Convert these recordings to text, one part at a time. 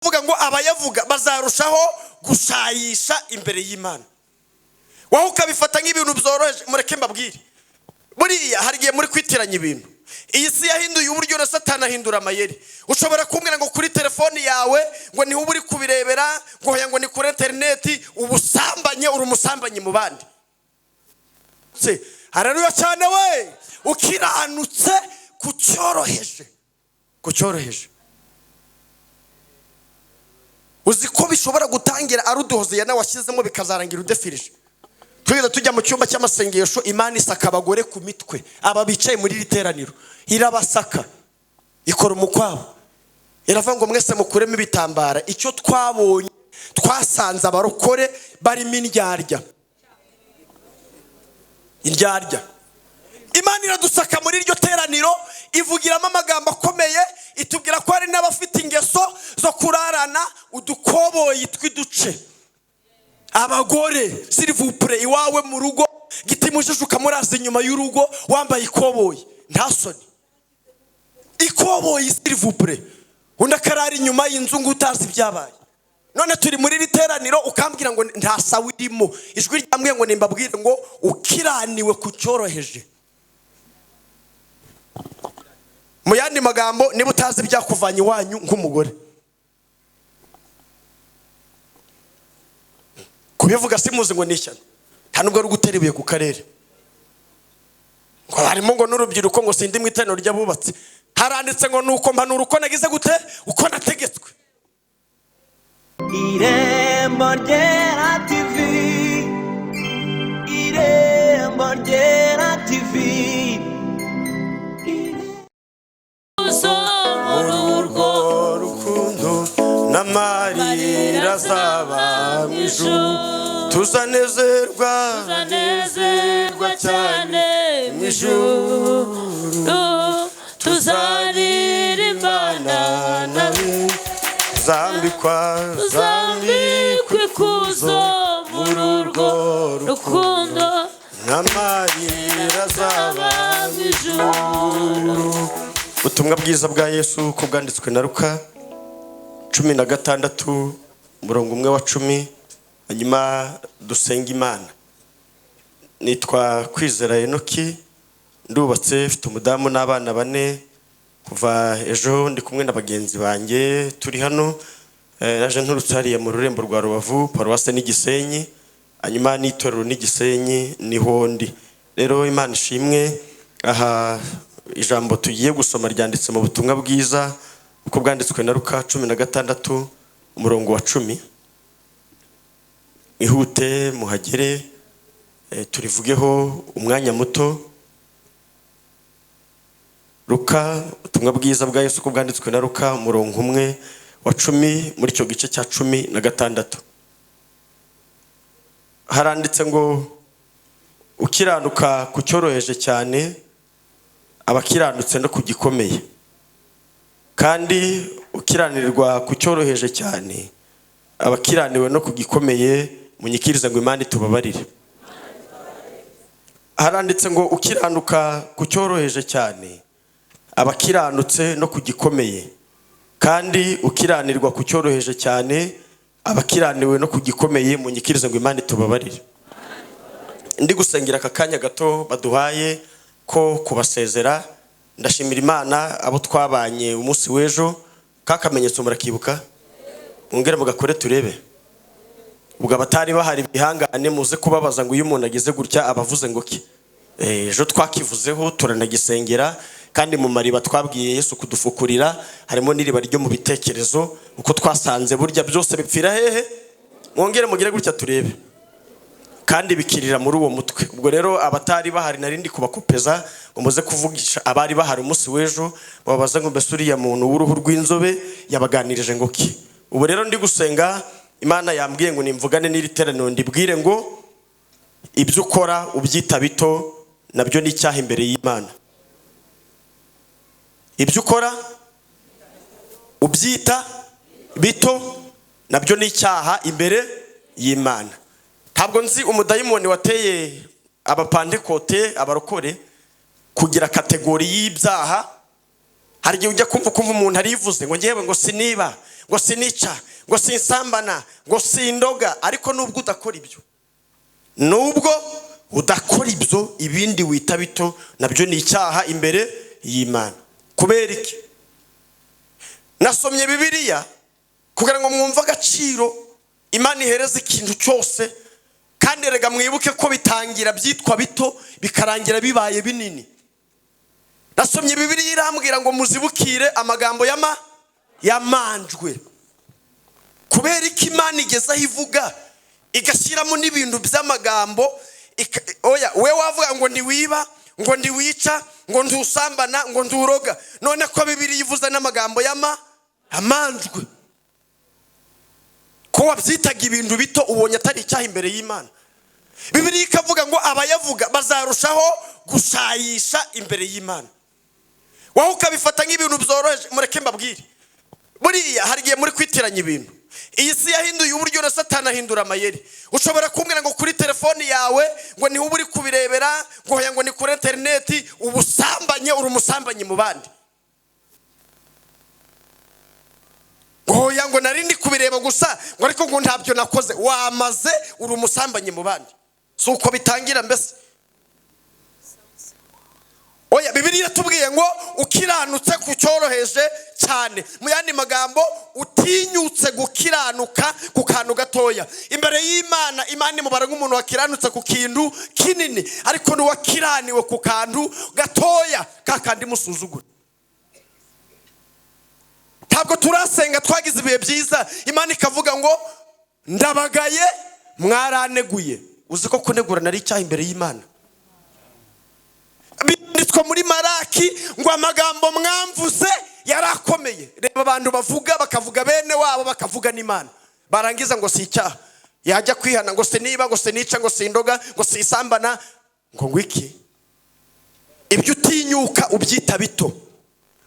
Kuvuga ngo abayavuga bazarushaho gushayisha imbere y'Imana, wowe ukabifata nk'ibintu byoroheje. Mureke mbabwire, buriya hari igihe muri kwitiranya ibintu. Iyi si yahinduye uburyo, na Satani ahindura amayeri. Ushobora kumbwira ngo kuri telefoni yawe ngo niho uba uri kubirebera, ngo hoya, ngo ni kuri interineti. Ubusambanye, uri umusambanyi mu bandi. Se hararuya cyane we ukiranutse ku cyoroheje, ku cyoroheje. Uzi ko bishobora gutangira ari uduhoziya nawe washyizemo, bikazarangira udefirije. Twigeze tujya mu cyumba cy'amasengesho, Imana isaka abagore ku mitwe. Aba bicaye muri iri teraniro irabasaka, ikora umukwabo, iravuga ngo mwese mukuremo ibitambara. Icyo twabonye, twasanze abarokore barimo indyarya, indyarya. Imana iradusaka muri iryo teraniro, ivugiramo amagambo akomeye, itubwira ko hari n'abafite ingeso zo kurarana udukoboyi tw'iduce. Abagore, s'il vous plaît, iwawe mu rugo giti mujije ukamuraza inyuma y'urugo wambaye ikoboyi, nta soni? Ikoboyi, s'il vous plaît. Undi akarara inyuma y'inzu ngo utazi ibyabaye. None turi muri iri teraniro, ukambwira ngo nta sawa irimo. Ijwi ryambwiye ngo nimbabwire ngo ukiraniwe ku cyoroheje. Mu yandi magambo, niba utazi ibyakuvanye iwanyu nk'umugore, kubivuga simuzi ngo ni ishyano, nta nubwo ari ugutera ibuye ku karere, ngo harimo ngo n'urubyiruko, ngo sindi mu iteraniro ry'abubatsi. Haranditse ngo nuko mpanura uko nagize gute, uko nategetswe. Irembo Ryera TV, Irembo Ryera TV. Muri urwo rukundo n'amarira azaba mu ijuru, tuzanezerwa, Tuzanezerwa cyane mu ijuru, tuzaririmbana nawe. Zambikwa, Tuzambikwa ikuzo muri urwo rukundo n'amarira azaba mu ijuru. Ubutumwa bwiza bwa Yesu uko bwanditswe na Luka 16, umurongo 1 wa 10, hanyuma dusenga Imana. Nitwa Kwizera Enoki, ndubatse, mfite umudamu n'abana bane. Kuva ejo ndi kumwe na bagenzi banjye, turi hano. Naje nturutse hariya mu rurembo rwa Rubavu, paruwase n'igisenyi, hanyuma n'itorero n'igisenyi niho ndi. Rero Imana ishimwe. Aha ijambo tugiye gusoma ryanditse mu butumwa bwiza uko bwanditswe na Luka 16, umurongo wa 10. Ihute muhagere, turivugeho umwanya muto. Luka, ubutumwa bwiza bwa Yesu uko bwanditswe na Luka, umurongo 1 wa 10, muri icyo gice cya 16 haranditse ngo ukiranuka ku cyoroheje cyane aba akiranutse no ku gikomeye, kandi ukiranirwa ku cyoroheje cyane aba akiraniwe no ku gikomeye. Munyikirize ngo Imana itubabarire. Haranditse ngo ukiranuka ku cyoroheje cyane aba akiranutse no ku gikomeye, kandi ukiranirwa ku cyoroheje cyane aba akiraniwe no ku gikomeye. Munyikirize ngo Imana itubabarire. Ndi gusengera aka kanya gato baduhaye ko kubasezera. Ndashimira Imana abo twabanye umunsi w'ejo. Ka kamenyetso murakibuka? Mwongere mugakore turebe. Ubwo abatari bahari bihangane, muze kubabaza ngo iyo umuntu ageze gutya abavuze ngo ki. Ejo twakivuzeho, turanagisengera, kandi mu mariba twabwiye Yesu kudufukurira harimo n'iriba ryo mu bitekerezo, uko twasanze burya byose bipfira hehe? Mwongere mugire gutya turebe. Kandi bikirira muri uwo mutwe. Ubwo rero abatari bahari nari ndi kubakopeza ngo muze kuvugisha abari bahari umunsi w'ejo, bababaza ngo mbese uriya muntu w'uruhu rw'inzobe yabaganirije ngo ki. Ubu rero ndi gusenga, Imana yambwiye ngo nimvugane n'iri teraniro, ndibwire ngo ibyo ukora ubyita bito nabyo ni icyaha imbere y'Imana. Ibyo ukora ubyita bito nabyo ni icyaha imbere y'Imana. Ntabwo nzi umudayimoni wateye abapantekote, abarokore, kugira catégorie y'ibyaha. Hari igihe ujya kumva ukumva umuntu arivuze ngo ngewe ngo siniba, ngo Ngo sinica, ngo sinsambana, ngo sindoga. Ariko nubwo udakora ibyo, nubwo udakora ibyo, ibindi wita bito nabyo ni icyaha imbere y'Imana. Kubera iki? Nasomye Bibiliya kugira ngo mwumve agaciro Imana ihereza ikintu cyose. Kandi erega mwibuke ko bitangira byitwa bito, bikarangira bibaye binini. Nasomye Bibiliya irambwira ngo muzibukire amagambo yamanjwe. Kubera ko Imana igeze aho ivuga igashyiramo n'ibintu by'amagambo. Oya, we wavuga ngo ntiwiba, ngo ntiwica, ngo ntusambana, ngo nturoga. None ko Bibiliya ivuze n'amagambo amanjwe, ko wabyitaga ibintu bito, ubonye atari icyaha imbere y'Imana? Bibiliya ikavuga ngo abayavuga bazarushaho gushayisha imbere y'Imana, wowe ukabifata nk'ibintu byoroheje. Mureke mbabwire, buriya hari igihe muri kwitiranya ibintu. Iyi si yahinduye uburyo, na Satani ahindura amayeri. Ushobora kumbwira ngo kuri telefoni yawe ngo niho uba uri kubirebera, ngo hoya, ngo ni kuri interineti. Ubusambanye, uri umusambanyi mu bandi. Ngo hoya, ngo nari ndi kubireba gusa, ngo ariko ngo ntabyo nakoze. Wamaze, uri umusambanyi mu bandi. Si uko bitangira mbese? Oya, Bibiliya iratubwiye ngo ukiranutse ku cyoroheje cyane. Mu yandi magambo, utinyutse gukiranuka ku kantu gatoya imbere y'Imana, Imana imubara nk'umuntu wakiranutse ku kintu kinini. Ariko n'uwakiraniwe ku kantu gatoya, ka kandi musuzugura. Ntabwo turasenga twagize ibihe byiza, Imana ikavuga ngo ndabagaye, mwaraneguye. Uzi ko kunegura nari icyaha imbere y'Imana? Binditswe muri Maraki ngo amagambo mwamvuze yarakomeye. Reba abantu bavuga, bakavuga bene wabo, bakavuga n'Imana, barangiza ngo si icyaha. Yajya kwihana ngo siniba, ngo sinica, ngo sindoga, ngo sisambana, ngo ngwiki. Ibyo utinyuka ubyita bito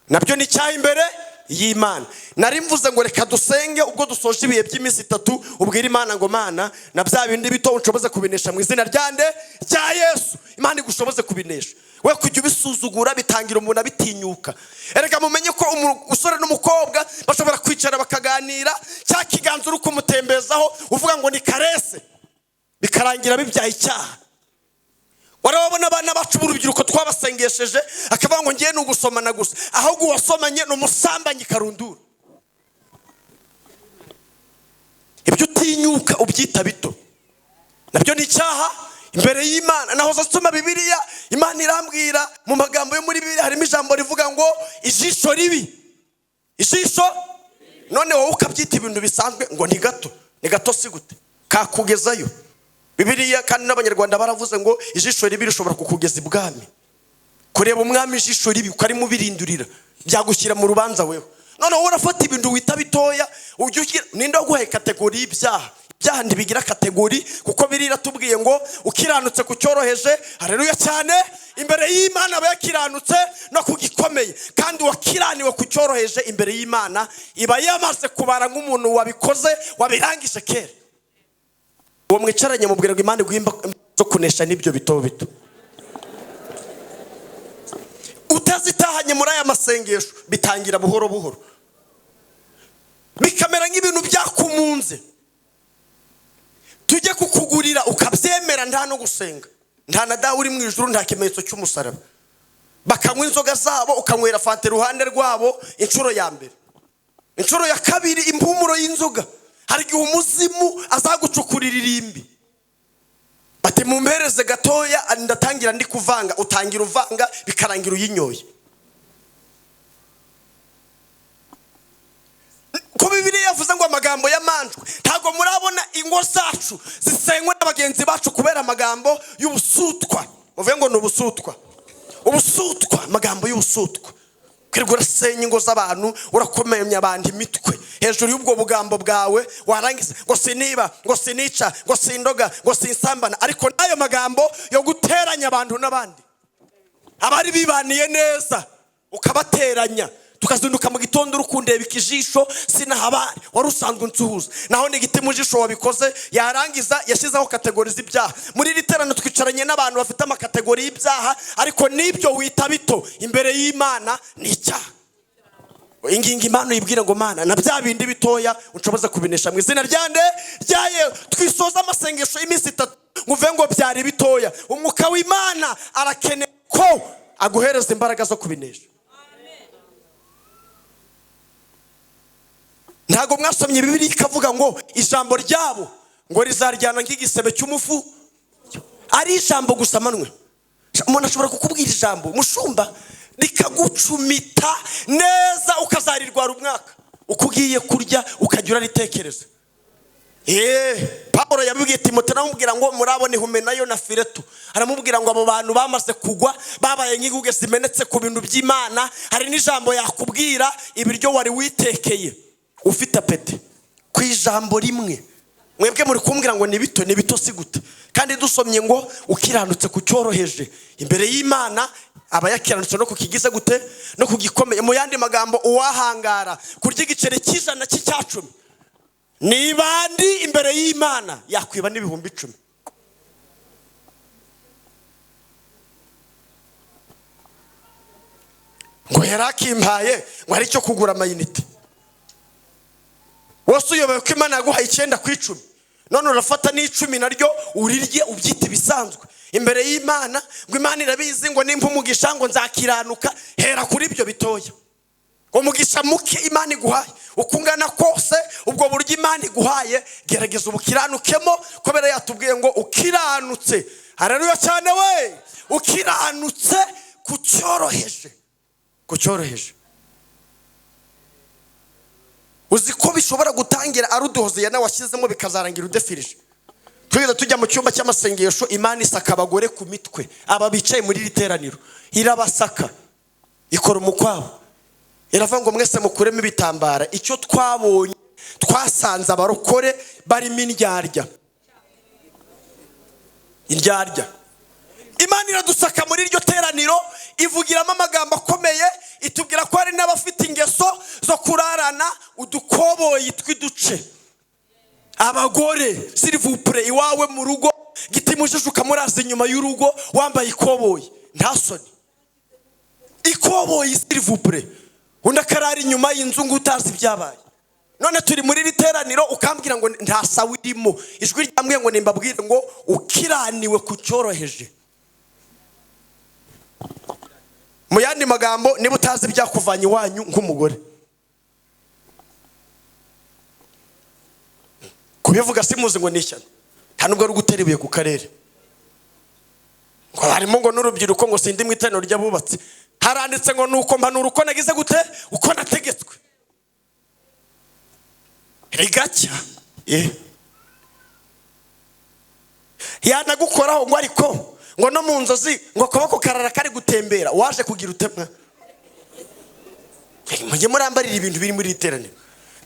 nabyo ni icyaha imbere y'Imana. Nari mvuze ngo reka dusenge ubwo dusoje ibihe by'iminsi itatu, ubwira Imana ngo Mana, na bya bindi bito unshoboze kubinesha mu izina rya nde? Rya Yesu. Imana igushoboze kubinesha, we kujya ubisuzugura. Bitangira umuntu abitinyuka. Erega mumenye ko umusore n'umukobwa bashobora kwicara bakaganira, cya kiganza uri kumutembezaho uvuga ngo ni caresse, bikarangira bibyaye icyaha. Warababona abana bacu b'urubyiruko twabasengesheje, akavuga ngo ngiye ni ugusomana gusa. Ahubwo uwasomanye ni umusambanyi karundura. Ibyo utinyuka ubyita bito nabyo ni icyaha imbere y'Imana. Nahoze asoma Bibiliya, Imana irambwira mu magambo yo muri Bibiliya harimo ijambo rivuga ngo ijisho ribi, ijisho. None wowe ukabyita ibintu bisanzwe ngo ni gato. Ni gato si gute kakugezayo? Bibiliya kandi n'Abanyarwanda baravuze ngo ijisho ribi rishobora kukugeza ibwami. Kureba umwami ijisho ribi ukarimubirindurira byagushyira mu rubanza wewe. None wowe urafata ibintu wita bitoya, ujya ugira ninde waguhaye catégorie y'ibyaha? Ibyaha ntibigira catégorie, kuko biriya tubwiye ngo ukiranutse ku cyoroheje, haleluya cyane, imbere y'Imana aba yakiranutse no ku gikomeye. Kandi uwakiraniwe ku cyoroheje imbere y'Imana iba yamaze kubara nk'umuntu wabikoze, wabirangije kera. Uwo mwicaranye mubwira ngo Imana iguhe imbaraga zo kunesha n'ibyo bito bito. Utazitahanye muri aya masengesho, bitangira buhoro buhoro, bikamera nk'ibintu byakumunze. Tujye kukugurira ukabyemera, nta no gusenga, nta na dawe uri mu ijuru, nta kimenyetso cy'umusaraba. Bakanywa inzoga zabo, ukanywera fanta iruhande rwabo, inshuro ya mbere, inshuro ya kabiri, impumuro y'inzoga. Hari igihe umuzimu azagucukurira irimbi. Bati mumpereze gatoya, ndatangira ndi kuvanga. Utangira uvanga, bikarangira uyinyoye. Ko Bibiliya yavuze ngo amagambo y'amanjwe, ntabwo murabona ingo zacu zisenywe n'abagenzi bacu kubera amagambo y'ubusutwa? Muvuge ngo ni ubusutwa, ubusutwa, amagambo y'ubusutwa. Kwirirwa urasenya ingo z'abantu, urakomenya abantu imitwe hejuru y'ubwo bugambo bwawe. Warangiza ngo siniba, ngo sinica, ngo sindoga, ngo sinsambana. Ariko n'ayo magambo yo guteranya abantu n'abandi, abari bibaniye neza ukabateranya, tukazinduka mu gitondo uri kundeba ikijisho sinahabari wari usanzwe unsuhuza, naho ni igiti mu jisho wabikoze. Yarangiza yashyizeho catégorie z'ibyaha. Muri iri teraniro twicaranye n'abantu bafite amacatégorie y'ibyaha, ariko n'ibyo wita bito imbere y'Imana ni icyaha. Ingingo Imana uyibwire ngo: "Mana, na bya bindi bitoya unshoboza kubinesha mu izina rya nde? Rya Yesu." Twisoza amasengesho y'iminsi 3 ngo uve ngo byari bitoya. Umwuka w'Imana arakeneye ko aguhereza imbaraga zo kubinesha. Ntabwo mwasomye Bibiliya ikavuga ngo ijambo ryabo ngo rizaryana nk'igisebe cy'umufu? Ari ijambo gusa manwe. Umuntu ashobora kukubwira ijambo, mushumba, rikagucumita neza, ukazarirwara umwaka. Uko ugiye kurya ukajya uraritekereza. Pawulo yabibwiye Timote, aramubwira ngo murabone Humenayo na Fileto, aramubwira ngo abo bantu bamaze kugwa, babaye nk'inguge zimenetse ku bintu by'Imana. Hari n'ijambo yakubwira, ibiryo wari witekeye ufite appétit, ku ijambo rimwe. Mwebwe muri kumbwira ngo ni bito. Ni bito si gute, kandi dusomye ngo ukiranutse ku cyoroheje imbere y'Imana aba yakiranutse no kukigize gute? No kugikomeye. Mu yandi magambo, uwahangara kurya igiceri cy'100 cy'icyacumi ni bandi imbere y'Imana yakwiba n'10,000. Ngo yari akimpaye ngo hari icyo kugura amayinite. Wose uyobewe ko Imana yaguhaye 9 ku 10, none urafata n'10 naryo urirye, ubyita ibisanzwe imbere y'Imana, ngo Imana irabizi, ngo nimba umugisha ngo nzakiranuka. Hera kuri ibyo bitoya. Umugisha muke Imana iguhaye uko ungana kose, ubwo buryo Imana iguhaye, gerageza ubukiranukemo, kubera yatubwiye ngo ukiranutse, haleluya cyane we, ukiranutse ku cyoroheje, ku cyoroheje. Uzi ko bishobora gutangira ari uduhoziya nawe washyizemo, bikazarangira udefirije? Twigeze tujya mu cyumba cy'amasengesho, Imana isaka abagore ku mitwe. Aba bicaye muri iri teraniro irabasaka, ikora umukwabo, iravuga ngo mwese mukuremo ibitambara. Icyo twabonye, twasanze abarokore barimo indyarya, indyarya. Imana iradusaka muri iryo teraniro, ivugiramo amagambo akomeye, itubwira ko hari n'abafite ingeso zo kurarana udukoboyi tw'iduce. Abagore, s'il vous plaît, iwawe mu rugo giti mujije ukamuraza inyuma y'urugo wambaye ikoboyi, nta soni? Ikoboyi, s'il vous plaît. Undi akarara inyuma y'inzu ngo utazi ibyabaye. None turi muri iri teraniro, ukambwira ngo nta sawa irimo. Ijwi ryambwiye ngo nimbabwire ngo ukiraniwe ku cyoroheje. Mu yandi magambo, niba utazi ibyakuvanye iwanyu nk'umugore, kubivuga simuzi ngo ni ishyano, nta nubwo ari ugutera ibuye ku karere, ngo harimo ngo n'urubyiruko, ngo sindi mu iteraniro ry'abubatsi. Haranditse ngo nuko mpanura uko nagize gute? Uko nategetswe. Rigacya yanagukoraho ngo ariko ngo no mu nzozi ngo akaboko karara kari gutembera. Waje kugira utemwa. Mujye murambarira ibintu biri muri iri teraniro.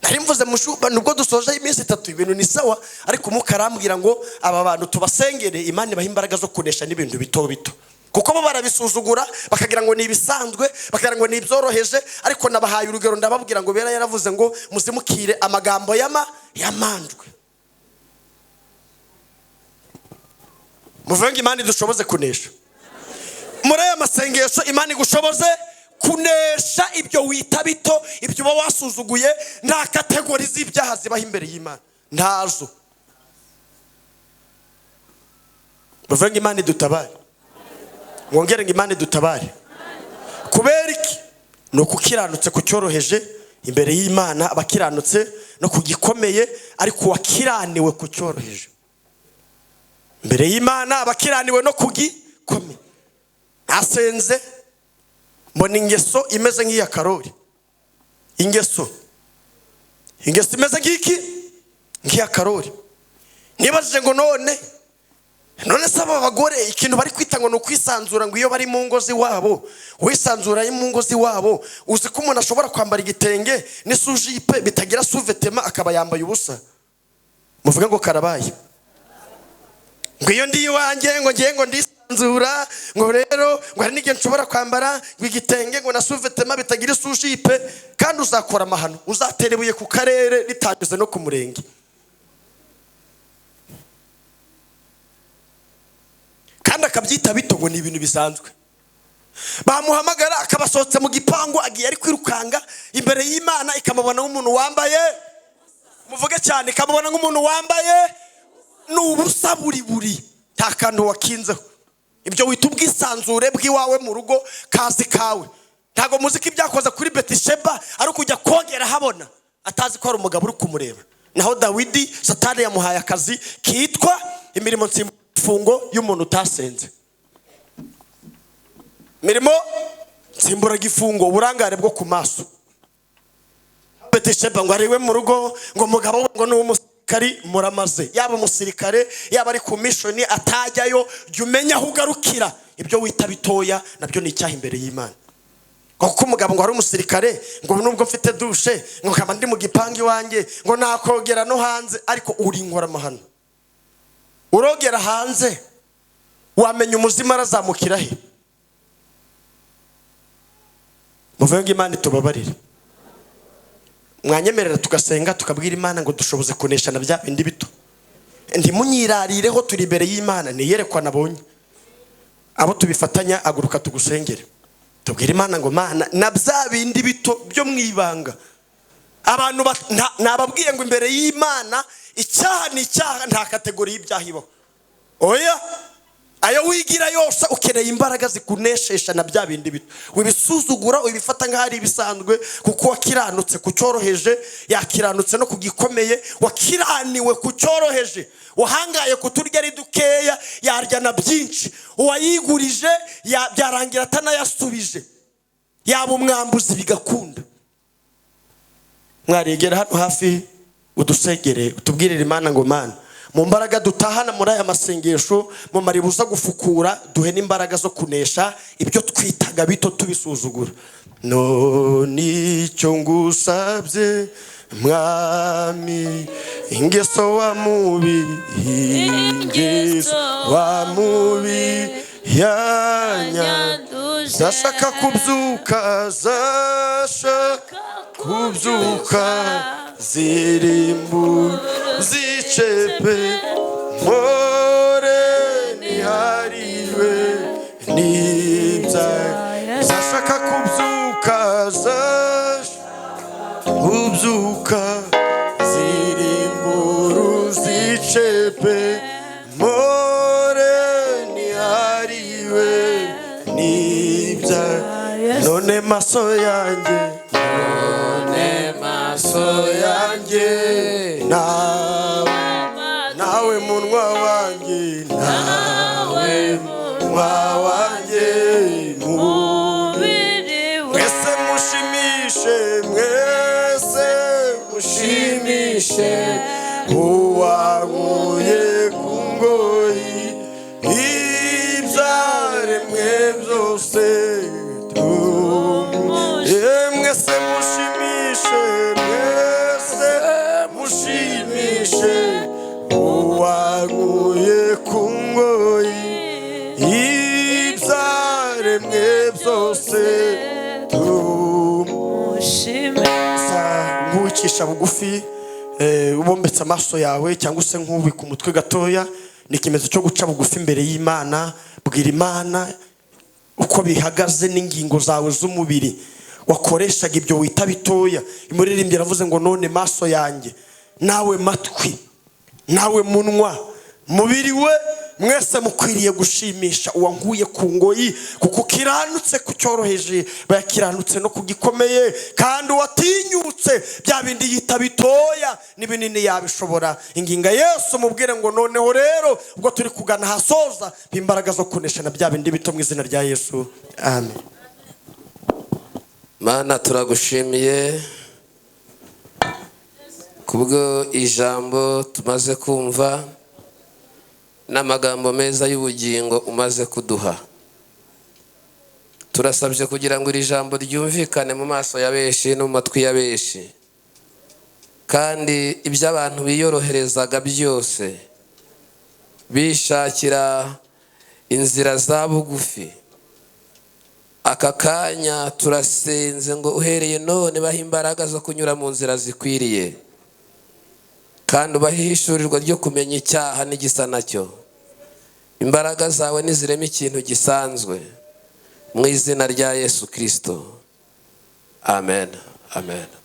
Nari mvuze, mushuba, nubwo dusoje iminsi 3 ibintu ni sawa, ariko Umwuka arambwira ngo aba bantu tubasengere, Imana ibaha imbaraga zo kunesha n'ibintu bito bito, kuko bo barabisuzugura bakagira ngo ni ibisanzwe, bakagira ngo ni ibyoroheje. Ariko nabahaye urugero, ndababwira ngo Bera yaravuze ngo muzimukire amagambo y'amanjwe. Muvuge ngo Imana idushoboze kunesha muri aya masengesho. Imana igushoboze kunesha ibyo wita bito, ibyo uba wasuzuguye. Nta catégorie z'ibyaha zibaho imbere y'Imana, ntazo. Muvuge ngo Imana idutabare. Mwongere ngo Imana idutabare. Kubera iki? Ni uko ukiranutse ku cyoroheje imbere y'Imana abakiranutse no ku gikomeye, ariko uwakiraniwe ku cyoroheje imbere y'Imana abakiraniwe no ku gikomeye. Asenze, mbona ingeso imeze nk'iya Karori, ingeso imeze nk'iki? Nk'iya Karori. Nibajije ngo none se aba bagore ikintu bari kwita ngo ni ukwisanzura, ngo iyo bari mu ngo z'iwabo, wisanzura mu ngo z'iwabo, uzi ko umuntu ashobora kwambara igitenge n'isujipe bitagira sous-vêtement, akaba yambaye ubusa? Muvuge ngo karabaye. Ngo iyo ndi iwanjye, ngo ngiye ngo ndisanzura, ngo rero ngo hari n'igihe nshobora kwambara ngo igitenge ngo na sous-vêtement bitagira isujipe. Kandi uzakora amahano, uzatera ibuye ku karere ritanyuze no ku murenge. Kandi akabyita bito, ngo ni ibintu bisanzwe. Bamuhamagara akabasohotse mu gipangu, agiye ari kwirukanga imbere y'Imana, ikamubona nk'umuntu wambaye, muvuge cyane, ikamubona nk'umuntu wambaye ni ubusa buri buri, nta kantu wakinzeho. Ibyo wita ubwisanzure bw'iwawe mu rugo, kazi kawe. Ntabwo muzi ko ibyakoze kuri Betisheba ari ukujya kogera habona, atazi ko hari umugabo uri kumureba. Naho Dawidi, Satani yamuhaye akazi kitwa imirimo nsimbufungo y'umuntu utasenze, imirimo nsimburagifungo, uburangare bwo ku maso. Betisheba ngo ariwe mu rugo, ngo umugabo we ngo ni umusirikari. Muramaze, yaba umusirikare, yaba ari ku mission atajyayo, jya umenya aho ugarukira. Ibyo wita bitoya nabyo ni icyaha imbere y'Imana. Kuko umugabo ngo ari umusirikare, ngo nubwo mfite douche, ngo nkaba ndi mu gipangu iwanjye, ngo nakogera no hanze. Ariko uri inkoramahano, urogera hanze, wamenya umuzima arazamukira he? Muvuge ngo Imana itubabarire. Mwanyemerera tugasenga, tukabwira Imana ngo dushoboze kunesha na bya bindi bito. Ntimunyirarireho, turi imbere y'Imana, niyerekwa nabonye. Abo tubifatanya, aguruka tugusengere, tubwire Imana ngo: "Mana, na bya bindi bito byo mu ibanga." Abantu nababwiye ngo imbere y'Imana icyaha ni icyaha, nta catégorie y'ibyaha ibaho, oya. Ayo wigira yose, ukeneye imbaraga zikuneshesha na bya bindi bito. Wibisuzugura, ubifata nk'aho ari ibisanzwe, kuko wakiranutse ku cyoroheje yakiranutse no ku gikomeye. Wakiraniwe ku cyoroheje, wahangaye kuturya ari dukeya, yarya na byinshi. Uwayigurije byarangira atanayasubije, yaba umwambuzi bigakunda. Mwaregera hano hafi, udusegere, utubwirire Imana ngo: "Mana, mu mbaraga dutahana muri aya masengesho, mu mariba uza gufukura, duhe n'imbaraga zo kunesha ibyo twitaga bito tubisuzugura." None icyo ngusabye, Mwami, ingeso wa mubi, ingeso wa mubi yanya, zashaka kubyuka, zashaka kubyuka, zirimbura zicepe, mpore nihariwe n'ibya. Zashaka kubyuka, zashaka kubyuka, zirimbura zicepe, mpore nihariwe n'ibya. None maso yanjye, None maso yanjye, nawe, nawe munwa wanjye, nawe munwa wanjye, mwese mushimishe, mwese mushimishe uwankuye ku ngoyi. Ibyaremwe byose, mwese mushimishe, mwese mushimishe uwankuye ku ngoyi. Ibyaremwe byose tumusa. Nk'uwicisha bugufi, ubombetse amaso yawe cyangwa se nk'ubika umutwe gatoya, ni ikimenyetso cyo guca bugufi imbere y'Imana. Bwira Imana uko bihagaze n'ingingo zawe z'umubiri wakoreshaga ibyo wita bitoya. Umuririmbyi aravuze ngo: "None maso yanjye, nawe matwi, nawe munwa, mubiri we, mwese mukwiriye gushimisha uwankuye ku ngoyi." Kuko ukiranutse ku cyoroheje, bayakiranutse no ku gikomeye. Kandi uwatinyutse bya bindi yita bitoya, n'ibinini yabishobora. Inginga Yesu, mubwire ngo: "Noneho rero ubwo turi kugana ahasoza, imbaraga zo kunesha na bya bindi bito, mu izina rya Yesu, amen." Mana, turagushimiye kubwo ijambo tumaze kumva n'amagambo meza y'ubugingo umaze kuduha. Turasabye kugira ngo iri jambo ryumvikane mu maso ya benshi no mu matwi ya benshi, kandi ibyo abantu biyoroherezaga byose bishakira inzira za bugufi, aka kanya turasenze ngo uhereye none bahe imbaraga zo kunyura mu nzira zikwiriye, kandi ubahe ihishurirwa ryo kumenya icyaha n'igisa nacyo. Imbaraga zawe nizirema ikintu gisanzwe. Mu izina rya Yesu Kirisito, amen, amen.